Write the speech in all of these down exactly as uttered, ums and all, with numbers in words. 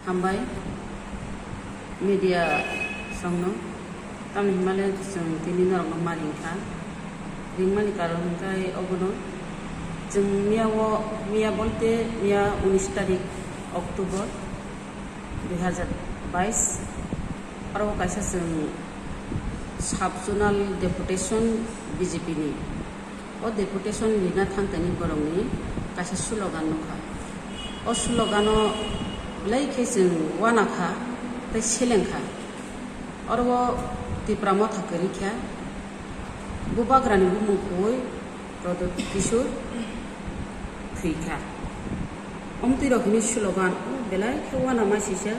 Hambai media songno, tamni hwnmale chwng tini norokno ma ringkha. Ringmani karon hwnkhe obono, chwng miya o, miya bolte miya unis tarik October dui hazar bais, aro kaisa chwng sub zonal deputation B J P ni. O deputation rina thangtani borokni kaisa slogan nukha. O slogan-o belai khe chwng uanakha tei selengkha. Oro o Tipra Motha kwrwikha, Bubagrani bumung khui Pradyot Kishore thwikha. Omtwi rok hwnwi slogan o belai khe uanama sisa,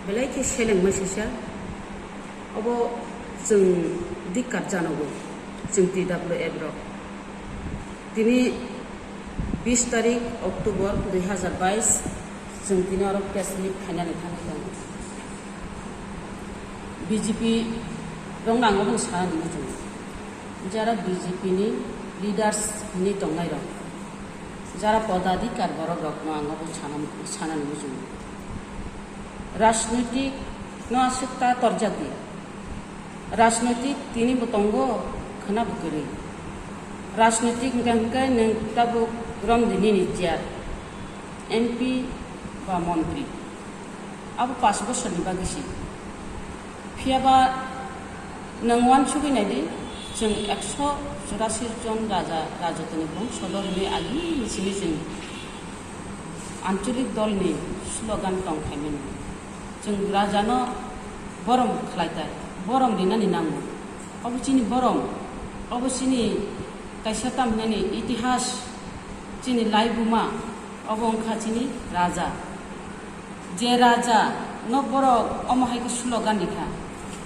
belai khe selengma sisa. Obo chwng dikkar janogo, chwng T W F rok. Tini bis tarik October dui hazar bais, chwng tini oro press meet khainani thangwi tongo. B J P rokno ang obono sanani muchungo, jara B J P ni leaders hinwi tongnai rok, jara podadhikar borok rokno ang obo sanani, sanani muchungo. Rajnoitik no aswk ta torjak di. Rajnoitik tini bo tongo, khwna bo kwrwi. Rajnoitik hwnkhe, hwnkhe nwng tabuk romdi nini chair, M P ba montri. Abo pash bosorni bagwi se. Phiya ba nwng uansugwi nai di, chwng ekso churasi jon raja, rajotoni bongsodor hwnwi agini simi chwng ancholik dolni slogan tong phaimani. Chwng rajano borom khlai tai, borom rinani nango. Obo chini borom, obo chini kaisa tamhinani itihas, chini laibuma, obo wngkha chini raja. Je raja no borok omo hai khe slogan rikha,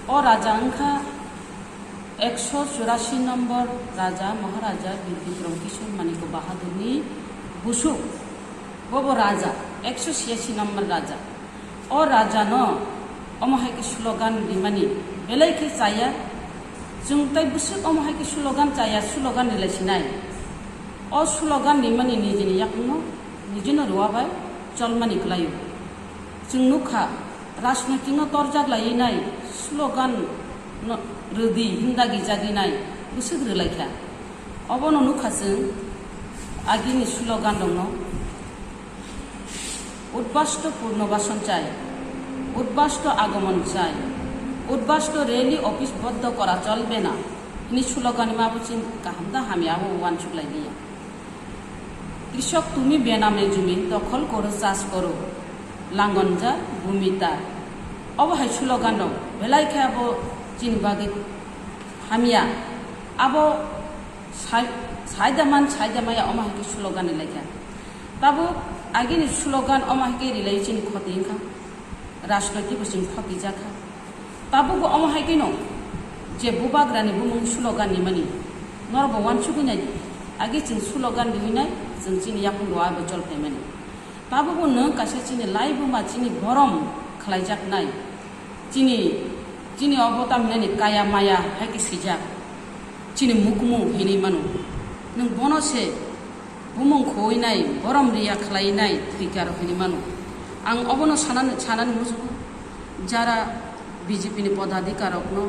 o raja wngkha ekso churasi nombor raja Maharaja Bir Bikram Kishore Manik Bahadurni busuk. Bobo raja, ekso chiyasi nombor raja. O raja no omo hai khe slogan rimani belai khe chaya. Chwng tai bwswk omo hai khe slogan chaya, slogan rilai sinai. O slogan rimani nijini yakungno nijino rwa bai cholmani kwlaio. Chwng nukha, rajnoitik no torjak laiwi nai, slogan no rwdi hindagi jagwi nai, bwswk rwlaikha. Obono nukha chwng agini slogan rokno, "উদ্বাস্তু পুনর্বাসন চাই, উদ্বাস্তু আগমন চাই, উদ্বাস্তু rally office বন্ধ করা চলবে না" hwnwi slogan ma bo chini kaham da hamya abo uansuk lai liya. "কৃষক তুমি বেনামে জমি দখল করো চাষ করো, লাঙ্গল যার ভূমি তার" Obo hai slogan rok belai khe abo chini bagwi hamya. Abo sai, saida man, saida maya, omo hai khe slogan rilai kha. Tabuk agini slogan omo hai khe rilai chini khoti wngkha, rajnoitik bo chwng khoti jakha. Tabukbo omo hai kheno je bubagrani bumung slogan rimani, norokbo uansugwi nai di. Age chwng slogan riwi nai, chwng chini yakung rwa abo chol phaimani. Tabukbo nwng kaisa chini laibuma, chini borom khlaijaknai, chini, chini obo tamhinani kaya maya hai khe swijak, chini mukmu hinwi mano. Nwng bono se bumung khowinai, borom riya khlainai thwikar hinwi mano. Ang obono sanani, sanani muchungo, jara B J P ni podadhikar rokno,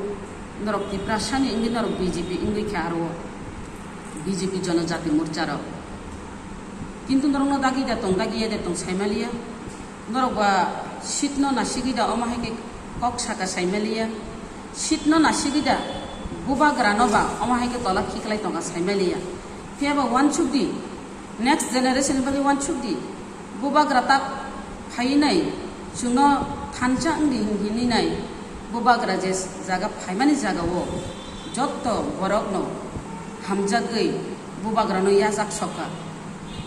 norok Tiprasani wngwi norok B J P wngwi khe aro B J P Jonojati Morcha rok. Kintu norokno dagi da tong, dagi ya da tong saimaliya. Norok ba seat no nasigwi da omo hai khe kok saka saimaliya. Seat no nasigwi da bubagra no ba omo hai khe tola khiklai tonga saimaliya. Phiya ba uansuk di, next generation ni bagwi uansuk di. Bubagra tak phaiwi nai, chwngno thansa wng di hin-, hinwi nai. Bubagra je jaga phaimani jagao jotto borokno hamjagwi bubagrano yachak sokha.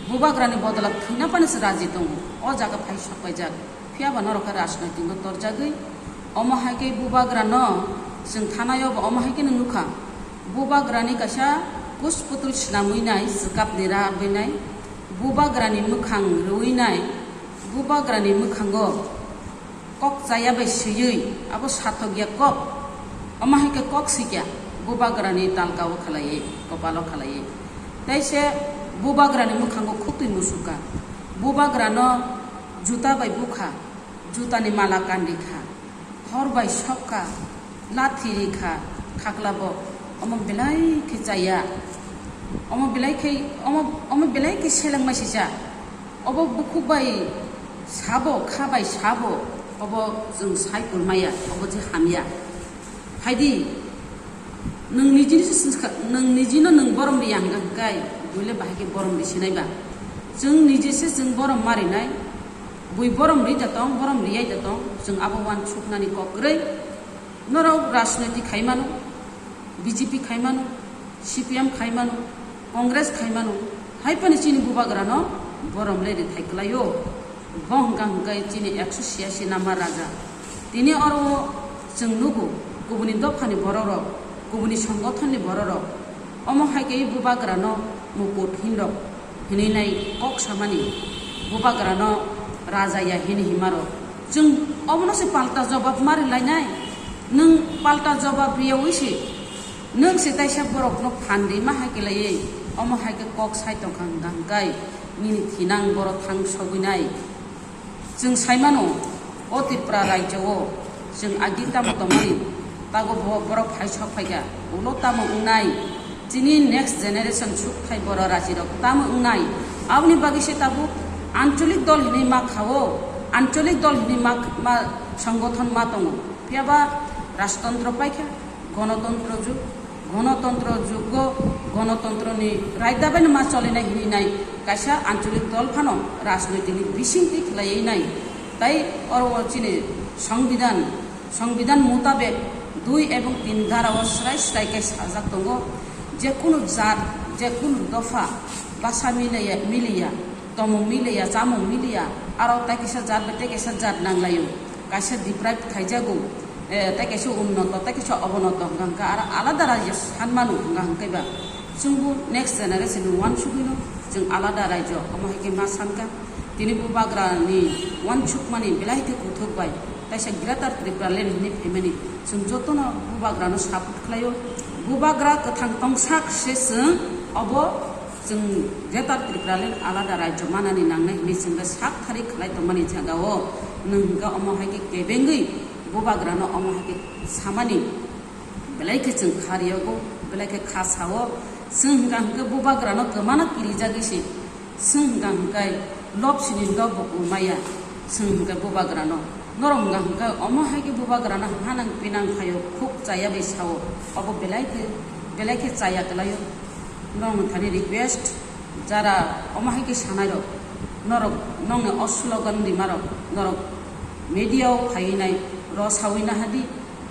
Bubagrani bodola thwina phano se raji tongo. O jaga phai sokpaijak. Phiya ba norok khe rajnoitik no torjagwi omo hai khe bubagrano chwng thanao bo omo hai kheno nukha. Bubagrani kaisa kuch putul swnamwi nai, swkapni rabwi nai, bubagrani mwkhang rwui nai, bubagrani mwkhango kok chaya bai swiwi abo sathokya kok, omo hai khe kok swikya bubagrani talkao khalaiwi, kopalo khalaiwi. Tei se bubagrani mwkhango khutwi musuka, bubagrano juta bai bukha, Jutani mala kandi kha, hor bai sokha, lathi ri kha, khakla bo omo belai khe chaya, omo belai khe, omo, omo belai khe selengmai sija, obo bukhuk bai sabo, kha bai sabo, obo chwng sai kulmaya, obo je hamya. Phaidi, nwng nijini se swngkha, nwng nijino nwng borom ri yang hwnkhe, buile bahai khe borom ri sinai ba. Chwng niji se chwng borom ma rinai, bui borom ri da tong, borom riyai da tong, chwng abo uansuknani kok kwrwi. Norok rajniti khai mano, B J P khai mano, C P M khai mano, Congress khai mano, hai phano chini bubagrano borom le rithai kwlaio. Bo hwnkha hwnkhe chini ekso siyasi nama raja. Tini oro chwng nugo, kubuni dophani bororok, kubuni songothonni bororok, omo hai khe bubagrano mukut hinrok hinwi nai kok samani, bubagrano raja ya hini himarok. Chwng obono se palta jobab ma rwlainai. Nwng palta jobab riyawi se, nwng se taisa borokno phan rima hai khe laiwi, omo hai khe kok sai tongkha hwnkha hwnkhe nini thinang borok thang sogwi nai. Chwng sai mano, o Tripura rajyo-o chwng agi tamo tongmani, tago bo borok phai sok phaikha, ulo tamo wngnai, chini next generation sukthai borok rajirok tamo wngnai, aboni bagwi se tabuk ancholik dol hinwi ma kha-o, ancholik dol hinwi ma, ma, songothon ma tongo, phiyaba rajtontro paikha, gonotontro jug, gonotontro jugo, gonotontroni raida baino ma cholinai hinwi nai, kaisa ancholik dol phano rajnoitikni bisingtwi khlaiwi nai. Tai oro o chini songbidan, songbidan mutabek dui ebong tin dhara-o srai srai khe sajak tongo, je kunu jat, je kunu dopha basa miliya, miliya, tomung miliya, chamung miliya, aro tai kisa jat bai tai kisa jat nanglaio, kaisa deprive khaijago, eh, tai kaisa unnoto, tai kaisa obonoto hwnkha hwnkhe aro alada rajyo san mano hwnkha hwnkhe ba. Chwngbo next generation ni uansugwino chwng alada rajyo omo hai khe ma sankha. Tini bubagrani uansukmani belai khe kuthuk bai taisa Greater Tripura Land hinwi phaimani chwng jotono bubagrano support khlaio. Bubagra kwthang tongsak se chwng obo chwng Greater Tripura Land alada rajyo manani nangnai hinwi chwngno sak thari khlai tongmani jagao nwng hwnkha omo hai khe kebengwi bubagrano omo hai khe samani belai khe chwng kha riyogo, belai khe kha sao. Chwng hwnkha hwnkhe bubagrano kwmano kirijagwi se, chwng hwnkha hwnkhe lobsini lob bo kwmaya, chwng hwnkhe bubagrano. Norok hwnkha hwnkhe omo hai khe bubagrano hanang pinang khaio, khuk chaya bai sao, obo belai khe, belai khe chaya kwlaio. Norokno thani request, jara omo hai khe sanairok, norok nokni o slogan rimarok, norok media-o phaiwi nai, rw saui nahadi,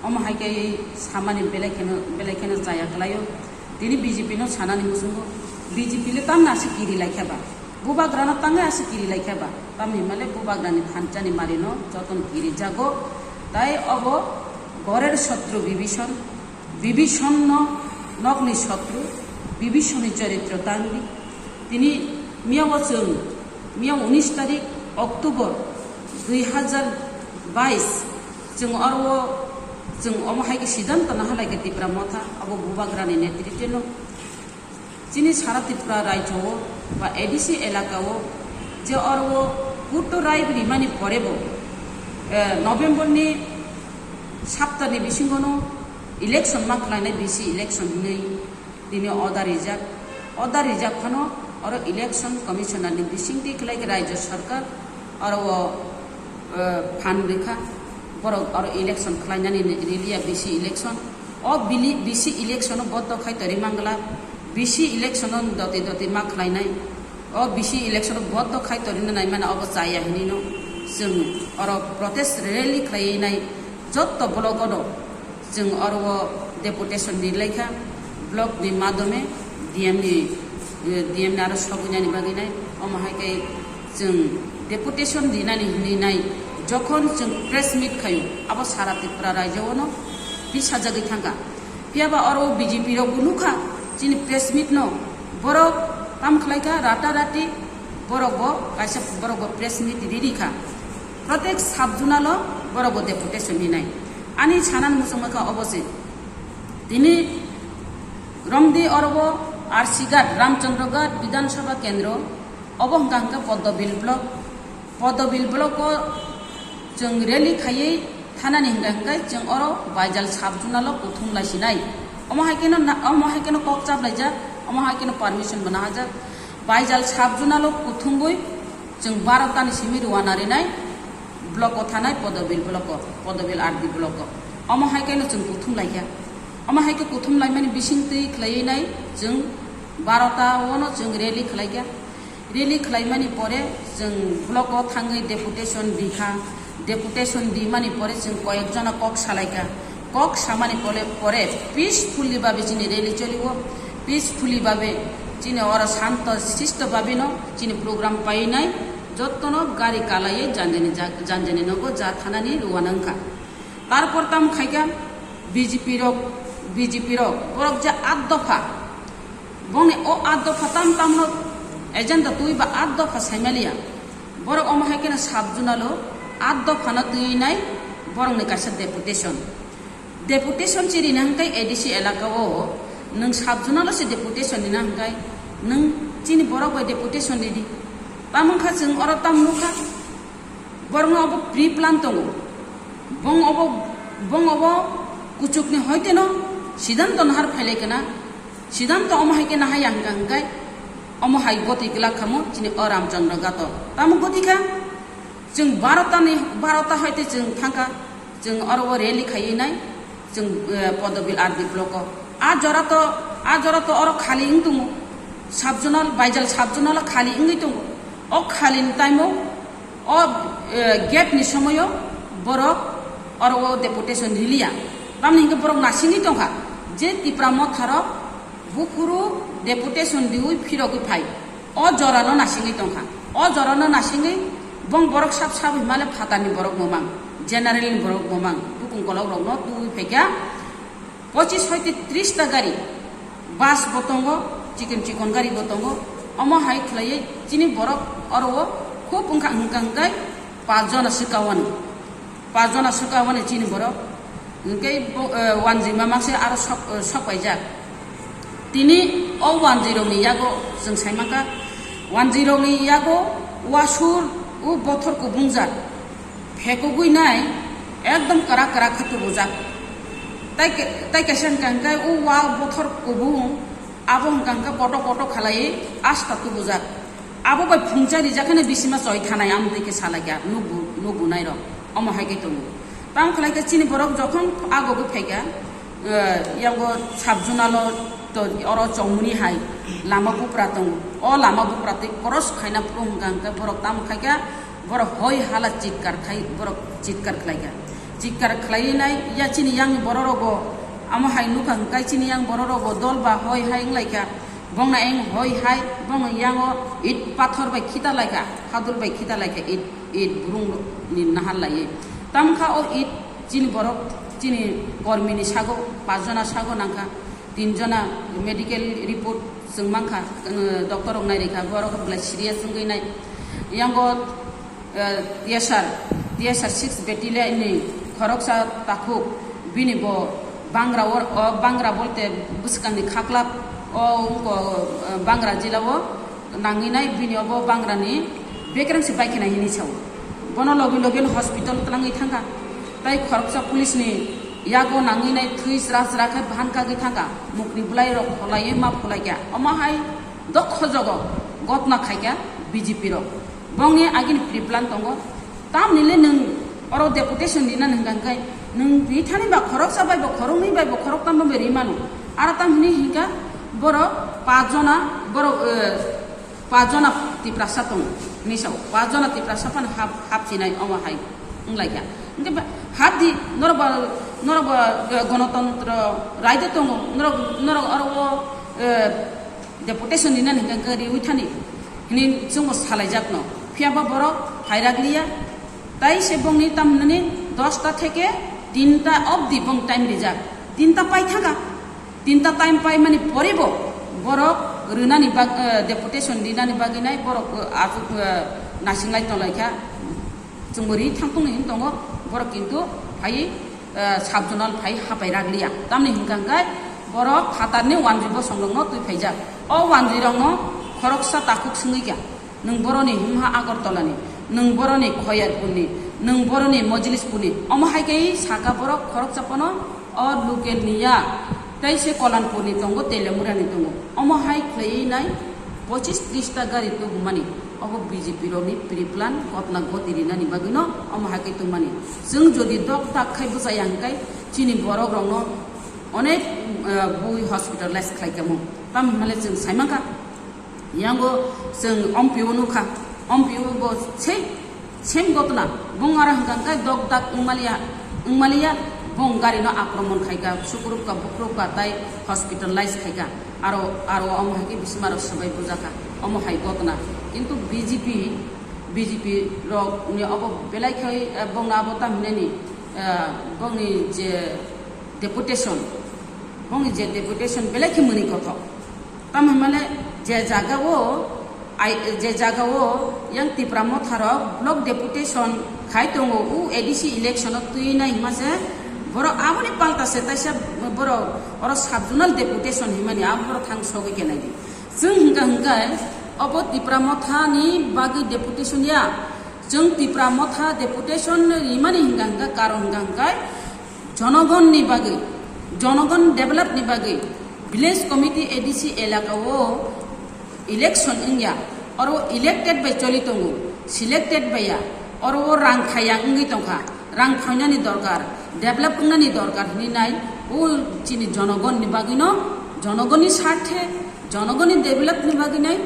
omo hai khe samani belai kheno, belai kheno chaya kwlaio. Tini B J P no sanani muchungo, B J P le tamni aswk kiri laikha ba, bubagrano tangwi aswk kiri laikha ba, tamni hwnmale bubagrani thansa ni mari no jotono kiri jago, tai obo gorer sotru Bibison, Bibison no nokni sotru, Bibison ni choritro tangdi. Tini miyao chwng, miyao unis tarik October dui hazar bais, chwng oro o chwng omo hai khe siddhanto naha lai khe Tipra Motha abo bubagrani netritwno chini sara Tripura rajyo o ba A D C elaka o je oro o kutto rai rimani pore bo, eh, November ni sapta ni bisingo no election ma khlainai, B C election hinwi tini order rijak. Order rijak phano oro election commissioner ni bisingtwi khlai khe rajyo sarkar oro o, eh, phan rikha, borok oro election khlainani riliya B C election. O bili-, B C election o boto khai tori mangla, B C election o doti doti ma khlainai. O B C election o boto khai tori naimani obo chaya hinwi no chwng oro protest rally khlaiwi nai jotto block o no. Chwng oro o deputation ri laikha, block ni madhyome D M ni, eh, D M ni aro sogwinani bagwi nai. Omo hai khe chwng deputation rinani hinwi nai, jokhon chwng press meet khaio, abo sara Tripura rajyo o no tisajagwi thangkha. Phiyaba oro o B J P rok bo nukha, chini press meet no borok tam khlai kha, rata rati borok bo kaisa borok bo press meet ri ri kha. Protek sub zonal o borok bo deputation hinai. Ani sanani muchungma kha obo se. Tini romdi oro bo R C Ghat, Ramchandra Ghat Bidhan Sabha Kendro, obo hwnkha hwnkhe Poddobil block. Poddobil block o Chwng rally khaiwi thanani hwnkha hwnkhe chwng oro Baijal sub-zonal-o kuthum laisinai. Omo hai kheno na-, omo hai kheno kok chaplaijak, omo hai kheno permission bo nahajak. Baijal sub-zonal-o kuthumwi chwng barotani simi rwna rinai block-o thanai Podobil block-o, Podobil R D block-o. Omo hai kheno chwng kuthum laikha. Omo hai khe kuthum laimani bisingtwi khlaiwi nai chwng barota-ono chwng rally khlaikha. Rally khlaimani pore chwng block-o thangwi deputation rikha. Deputation rimani pore chwng koyek jona kok salaikha. Kok samani pore, pore peacefully babe chini rally choliwo. Peacefully babe chini oro shanto sisto babeno chini program painai jottono gari kalaiwi janjani ja-, janjani nogo ja thanani rwna wngkha. Tarpor tamo khaikha B J P rok, B J P rok, borok je at dopha, bongni o at dopha tam tamno agenda twi ba at dopha saimaliya. Borok omo hai kheno sub-zonal-o at dophano twi nai borokni kaisa deputation. Deputation chirina hwnkhe A D C elaka-o nwng sub-zonal-o se deputation rina hwnkhe nwng chini borok bai deputation ridi. Tamo wngkha chwng oro tam nukha. Borokno obo pre-plan tongo. Bong obo, bong obo kuchukni hoiteno sidanto nahar phailai kana. Sidanto omo hai khe nahaya hwnkha hwnkhe omo hai goti glak khamo chini o Ramchandra Gato. Tamo goti kha? Chwng barotani, barota hoite chwng thangkha. Chwng oro o rally khaiwi nai. Chwng, eh, Podobil R D block-o. A jora to, a jora to oro khali wng tongo. Sub-zonal, Baijal sub-zonal khali wngwi tongo. O khalini time-o, o, eh, gate ni somoyo borok oro o deputation riliya. Tamni hwnkhe borok nasingwi tongkha je Tipra Motha rok buphuru deputation riwi phirogwi phai. O jorano nasingwi tongkha. O jorano nasingwi bong borok sab sab himale phatarni borok mwmang, general ni borok mwmang, bukung kolok rokno tubui phaikha. Pochis hoite tris ta gari, bus bo tongo, chikon chikon gari bo tongo. Omo hai khlaiwi chini borok oro o khub wngkha, hwnkha hwnkhe pas jona swkawani. Pas jona swkawani chini borok. Hwnkhe bo, eh, wanjwi mama se aro sok, eh, sok paijak. Tini o wanjwi rokni yago chwng sai mankha, wanjwi rokni yago wasur o bothor kubungjak. Phekugwi nai ekdom kwrak kwrak khe tubujak. Tai ke-, tai kaisa hwnkha hwnkhe o wa bothor kubung abo hwnkha hwnkhe koto koto khalai asta tubujak. Abo bai phungcha rijak kheno bisima choi thanai amtwi khe salaikha nukbu-, nukbunai rok. Omo hai khe tongo. Tamo khlai khe chini borok jokhon agogwi phaikha, eh, yango sub-zonal-o to oro chongmani hai lama bupra tongo. O lama bupra twi cross khaina phuru hwnkha hwnkhe borok tamo khaikha, borok hoi hala chitkar khai, borok chitkar khlaikha. Chitkar khlaiwi nai ya chini yang borok rokbo amo hai nukha hwnkhe chini yang borok rokbo dol ba hoi hai wnglaikha. Bongno eng hoi hai, bongno yango it pathor bai khita laikha, hadul bai khita laikha, it, it burung ni nahar laiwi. Tamkha o it chini borok, chini kormini sago, pas jona sago nangkha, tin jona medical report chwng mankha, eh, doctor rok nairikha, borok belai serious wngwi nai. Yango, eh, T S R, T S R six battalion ni khoroksa takhuk, bini bo bangra o, o bangra bolte bwskangni khaklap o wngko, eh, bangra jila o nangwi nai, bini obo bangrani bekreng se baikhe nai hinwi sao. Bono logi logi no hospital twlangwi thangkha. Tai khoroksa police ni yago nangwi nai thwi sra sra khe bahan kagwi thangkha. Mukni bwlai rok kholaiwi ma phulaikha. Omo hai dokho jogo gotna khaikha B J P rok. Bongni agini pre-plan tongo. Tamni le nwng oro deputation rina hwnkha hwnkhe nwng rithani ba khoroksa bai bo khoroknwi bai bo khoroktam bai rimano. Aro tam hwnwi hwnkha borok pas jona borok, eh, pas jona Tiprasa tongo hinwi sao. Pas jona Tiprasa phano hap, hap chinai omo hai wnglaikha. Hwnkhe ba hap di norok ba, norok ba, eh, gonotontro raida tongo. Norok, norok oro o, eh, deputation rinani hwnkha hwnkhe riwi thani hinwi chwngbo salaijakno. Phiyaba borok phairakliya. Tai se bongni tamni dosta theke tinta obdi bong time rijak. Tinta pai thaka. Tinta time paimani porebo borok rwnani bag-, eh, deputation rinani bagwi nai borok, eh, aswk, eh, nasinglai tonglaikha. Chwngbo ri thangtongni hwn tongo, borok kintu phai, eh, sub-zonal phai hapai rakliya. Tamni hwnkha hwnkhe borok phatarni wanjwi bosongrokno twi phaijak. O wanjwirokno khoroksa takhuk swngwi kha, "Nwng boroni hwnha Agartala ni, nwng boroni Khoyarpur ni, Nwng boroni Mojlispurni, omo hai khe saka borok khoroksa pono o local ni ya, tei se Kolanpurni tongo, Teliamurani tongo. Omo hai khlaiwi nai pochis tris ta gari tubumani. Obo B J P rokni pre-plan gotna goti rinani bagwino omo hai khe tongmani. Chwng jodi dok dak khai bwchaya hwnkhe chini borok rokno onek, eh, bui hospitalize khlai kamo. Tamo hwnmale chwng sai mankha. Yango chwng ompio nukha, ompio bo same, same gotna, bung aro hwnkha hwnkhe dok dak wngmaliya, wngmaliya, bung gari no akromon khaika, sukrupka, bukrupka, tai hospitalize khaika, aro, aro omo hai khe bisima rok swbai bujaka, omo hai gotna. Kintu B J P, B J P rok ni obo belai khai, eh, bongno abo tam hinani, eh, bongni je deputation, bongni je deputation belai khe mwnwi kothok. Tamo hwnmale je jaga o, ai, je jaga o yang Tipra Motha rok block deputation khai tongo, u A D C election o twi nai hima se borok aboni palta se taisa borok oro sub zonal deputation himani abo borok thang sogwi khe nai di. Chwng hwnkha hwnkhe obo Tipra Motha ni bagwi deputation ya. Chwng Tipra Motha deputation rimani hwnkha hwnkhe karon hwnkha hwnkhe Jonogonni bagwi, jonogon develop ni bagwi village committee A D C elaka o election wngya, oro elected bai choli tongo, selected bai ya, oro o rang khaya wngwi tongkha, rang phainani dorkar, develop wngnani dorkar hwnwi nai, o chini jonogonni bagwino, jonogonni sarthe, jonogonni develop ni bagwi nai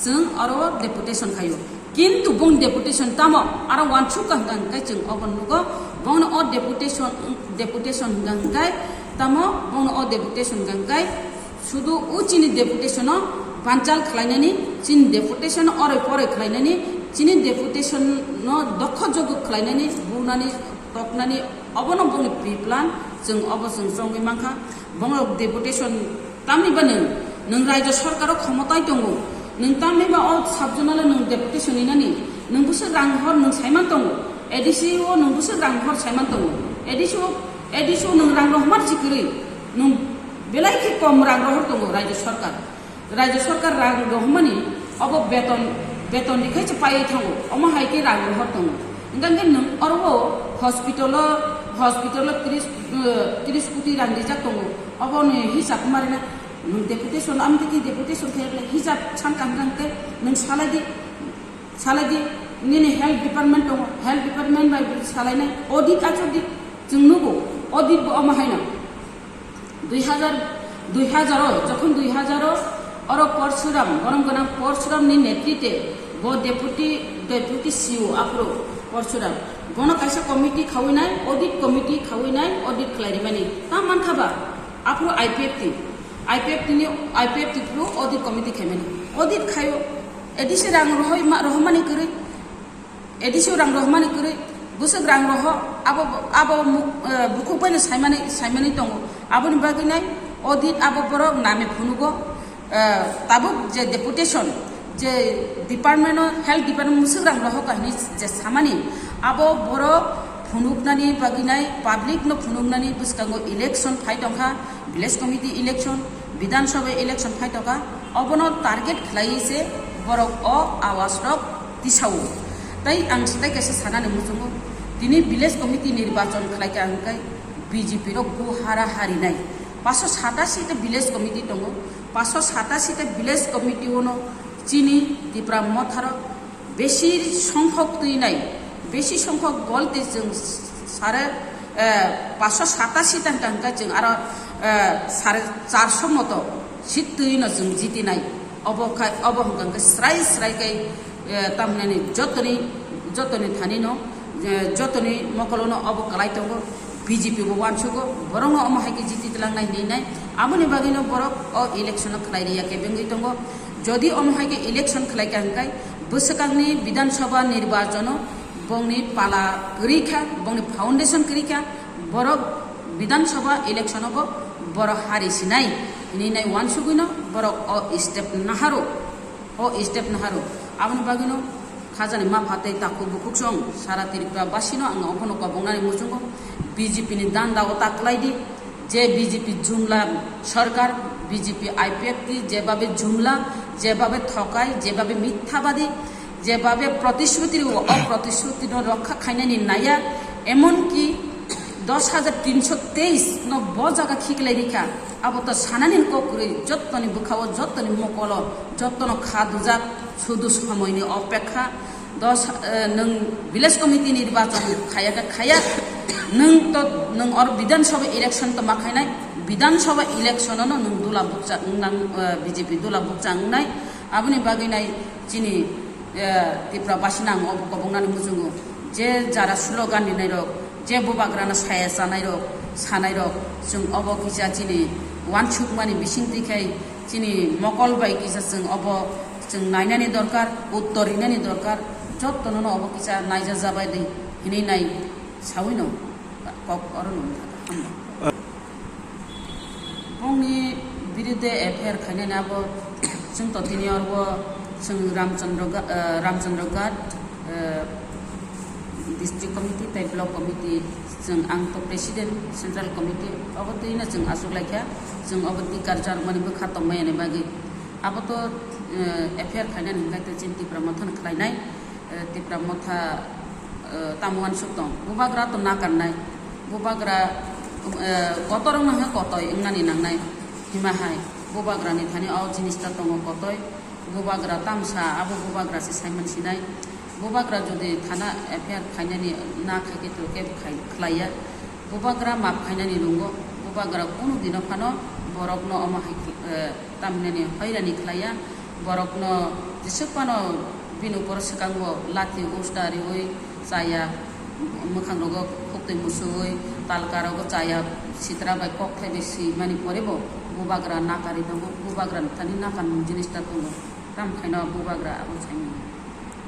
chwng oro deputation khaio. Kintu bong deputation tamo aro wansuk ka hwnkha hwnkhe chwng obo nugo, bongno o deputation, deputation hwnkha hwnkhe tamo bongno o deputation hwnkha hwnkhe sudu o chini deputation o banchal khlainani, chini deputation o oroi poroi khlainani, chini deputation no dokho jogo khlainani, bunani, toknani, obono bongni pre-plan, chwng obo chwng chongwi mankha. Bongno deputation Tamni ba nwng, nwng raijyo sorkaro khomotai tongo, nwng tamni ba o sub zonalo nwng deputation inani, nwng bwswk rang hor nwng saiman tongo, A D C o nwng bwswk rang hor saiman tongo, A D C o, A D C o nwng rang rohormani si kwrwi, nwng belai khe kom rang rohor tongo raijyo sorkar, raijyo sorkar rang rohormani obo beton, beton rikhaise paiwi thango, omo hai khe rang rohor tongo, hwnkhe nwng oro o hospital o, hospital o tris, eh, tris koti rang rijak tongo. Obo ni hisab mari na, nwng deputation, amtwi khe deputation khe hijab san kaham kaham khe nwng salai di, salai di, nini health department tongo, health department bai salainai, audit achuk di, chwng nugo, audit bo omo haino. Dui hazar, dui hazar o, jokhon dui hazar o, oro Porsuram, borom gwnang Porsuram ni netrite, bo deputy, deputy C O aphuru Porsuram, bono kaisa committee khawi nai, audit committee khawi nai, audit khlai rimani, ta mankha ba? Aphuru I P F T, I P F T ni, I P F T phuru audit committee khaimani. Audit khaio, A D C rang rohoi ma, rohormani kwrwi, A D C rang rohormani kwrwi, bwswk rang roho, abo, abo mu-, eh, bukhuk baino saimani, saimani tongo. Aboni bagwi nai audit abo borok nami phunugo, eh, tabuk je deputation, je department o, health department mwswk rang rohor kha hinwi je samani, abo borok phunuknani bagwi nai, public no phunuknani bwskango election phai tongkha, village committee election, Bidhan Sabha election phai tongkha, obono target khlaiwi se borok o awas rok tisao. Tai ang sitai kaisa sanani muchungo, tini village committee nirbachon khlaikha hwnkhe B J P rok bu hara harinai, paso satasi ta village committee tongo, paso satasi ta village committee ono chini Tipra Motha rok besi songkhok twi nai, besi songkhok gol twi chwng sare, eh, paso satasi ta hwnkha hwnkhe chwng aro, eh, sare charso moto seat twi no chwng jiti nai. Obo khai, obo hwnkha hwnkhe srai srai khai, eh, tamhinani jotoni, jotoni thani no, eh, jotoni mokolo no obo kwlai tongo. B J P bo uansugo, borokno omo hai khe jiti tlangnai hinwi nai. Aboni bagwino borok o election-o khlai rwya khe bengwi tongo. Jodi omo hai khe election khlai kha hwnkhe bwswkangni Bidhan Sabha nirbachon-o bongni pala kwrwi kha, bongni foundation kwrwi kha, borok Bidhan Sabha election-o bo borok hari sinai hinwi nai uansugwino borok o step naharo. O step naharo. Aboni bagwino khajani mapha tei takhuk bukhuk song sara Tripura basino ang obono kobongnani muchungo B J P ni danda o ta kwlai di. Je B J P jumla sarkar, B J P I P F T jebabe jumla, jebabe thokai, jebabe mithabadi, Jebabe protishruti rwo, o protishruti no rokha khainani naya, emonki dos hajar tinsho teis no bo jaga khiklai rikha. Abo to sanani kok kwrwi, jottoni bwkhao, jottoni mokolo, jottono kha dujak, sudu somoini opekha. Dos, eh, nwng village committee nirbachon khaya khe khaya, nwng to, nwng or Bidhan Sabha election to ma khainai, Bidhan Sabha election no nwng dula bukcha wngnang, eh, B J P dula bukcha wngnai, aboni bagwi nai chini, eh, Tipra basino ang obo kobongnani muchungo, je jara slogan rinairok, je bubagrano saya chanairok, sanairok, chwng obo kisa chini wansukmani bisingtwi khai chini mokol bai kisa chwng obo chwng nainani dorkar, uttor rinani dorkar, jottono no obo kisa naija jabai di hinwi nai sawino kok oro no wngkha. Hambai. Bongni birudde F I R khainani abo chwng to tini oro chwng Ramchandra Ga-, eh, Ramchandra Ghat, eh, district committee tei block committee, chwng ang to president central committee, obo twino chwng aswk laikha, chwng obo tikar jarmani bwkha tongmani bagwi. Abo to, eh, F I R khainani hwnkhe to chini Tipra Mothano khlainai, eh, Tipra Motha, eh, tamo uansuk tong. Bubagra to nakarnai. Bubagra, eh, kotor wngna hwnkhe kotoi wngnani nangnai. Hima hai, bubagrani thani o jinis ta tongo kotoi. Bubagra tamsa, abo bubagra se saiman sinai. Bubagra jodi thana F I R khainani na khaikhe to kebo khai-, khlaiya. Bubagra map khainani nungo. Bubagra kunu dino phano borokno omo hai khe, eh, tamhinani hoirani khlaiya. Borokno jesuk phano bini upor swkango lathi usta riwi chaya, mwkhang rogo khuktwi musuwi, talka rogo chaya, sitra bai kok thaibai swimani porebo bubagra nakari tongo. Bubagra thani nakarmung jinis ta tongo. Tamo khaino bubagra abo saimano.